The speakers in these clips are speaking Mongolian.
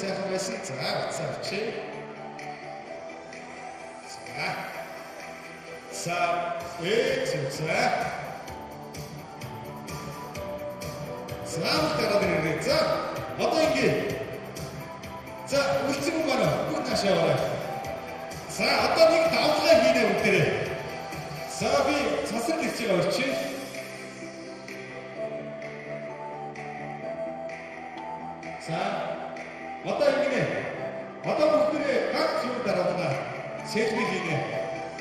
сайхан байсан. За, утсаа авчи. За. За, за. За, гараад ирээ. За, одоо ингэ. За, үлдсэн юм байна. Бүгд наашаа яваарай. За, одоо нэг давлгаа хийнэ бүгдээрээ. За, би цасрал ирж байгаа орчих. За, одоо ингэнэ. Одоо бүгдээрээ ганц юм дараална. Селфи хийнэ.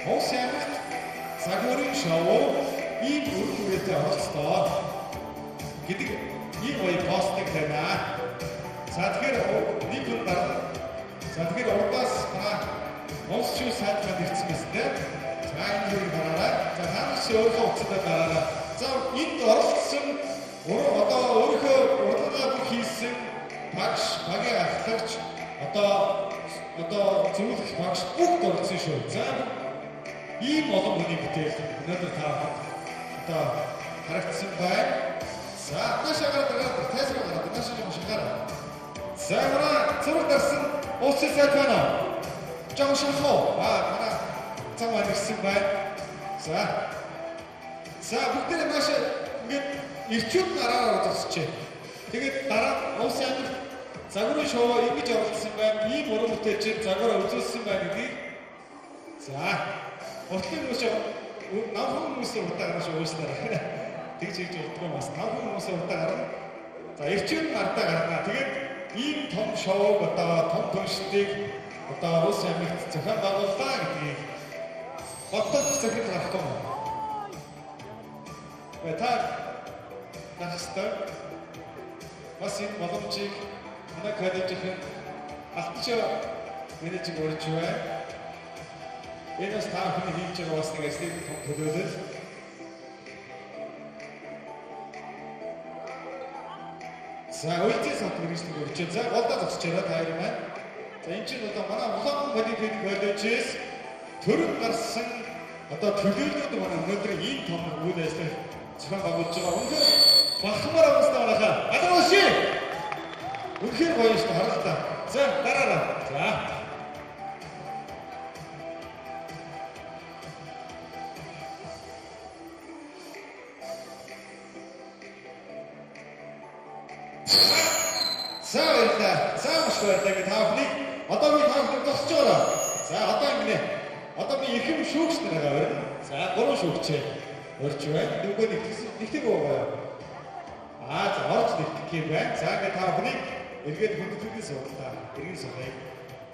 Улс аймагт загварын шоу ийм үр хүрээтэй оролцлоо гэдэг ийм гоё постыг тавина. За, тэгэхээр нэг хүн дарна. За, тэгэхээр урдаас манай улс шүү сайд манд ирсэн байсан тийм. За, энэ хоёрыг дараарай. За, та нар чи өөрийнхөө утсандаа дараарай. За, энд оролцсон одоо өөрийнхөө урлагаа бүх хийсэн багш, багийн ахлагч, одоо зөвлөх багш бүгд оролцсон шүү. За, ийм олон хүний бүтээл өнөөдөр та одоо харагдсан байна. За, наашаа гараад гараад тайз руу гараад наашаа юм шиг гараа. За, манай зураг дарсан улсын сайд байна уу? Жохон шахах уу? Аа, манай зам маань ирсэн байна. За. За, бүгдээрээ наашаа ингээд ирчүүд нь араараа зогсчихэ. Тэгээд дараа улсын аймагт загварын шоу ингэж оролцсон байна. Ийм уран бүтээлчид загвараа үзүүлсэн байна гэдгийг. За, уртлын хүмүүс намхан хүмүүсээ урдаа гарна шүү уушлаарай. Тэгж хийж болдгоо бас намхан хүмүүсээ урдаа гарна. За, ирчүүд нь ардаа гарна. Тэгээд ийм том шоуг одоо том түвшнийг одоо улс аймагт зохион байгууллаа гэдгийг боддод захирал гарахгүй юм. Та гарах ёстой. Бас энэ боломжийг манай коллежийн алтч менежер урьж байна. Энэ бас та бүхний хийж байгаа бас нэг ажлын том төлөөлөл. За, үйлдэл сат мэргэжлэг урьж. За, голдоо зогсож байгаа та хоёр маань. За, энэ чинь одоо манай Улаан политехник коллежээс төрөнд гарсан одоо төлөөллүүд манай өнөөдөр ийм том үйл ажиллагаа зохион байгуулж байгаа. Үнэхээр бахмаар хүмүүстэй манайхаа. Алан ууши. Үнэхээр гоё шүү дээ, хараа л та. За, дараарай. За. За, баярлалаа. За, маш баярлалаа. Ингээ та бүхнийг одоо би та бүхнийг зогсож байгаа. За, одоо ингэнэ. Одоо би эрхэм шүүгч нараа урина. За, 3 шүүгчээ урьж байна. Нүгөө нэгтгэг байгаа. Аа, за, орж нэгтгэх юм байна. За, ингээ та бүхнийг эргээд хүндэтгэлийн суудалдаа эргэн суулгыг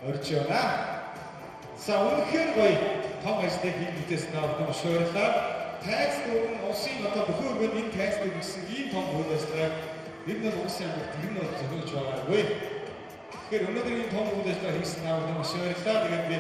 урьж байна. За, үнэхээр гоё том ажлыг хийж бүтээсэн та бүхэн маш баярлалаа. Тайз дүүрэн улсын одоо бүхэн өргөнд энэ тайз дүүрэн гэсэн ийм том үйл ажиллагааг ер нь бол улсын аймагт ер нь бол зохиож байгаагүй. Тэгэхээр өнөөдөр энэ том үйл ажиллагаа хийсэн та бүхэн маш баярлалаа. Тэгээд би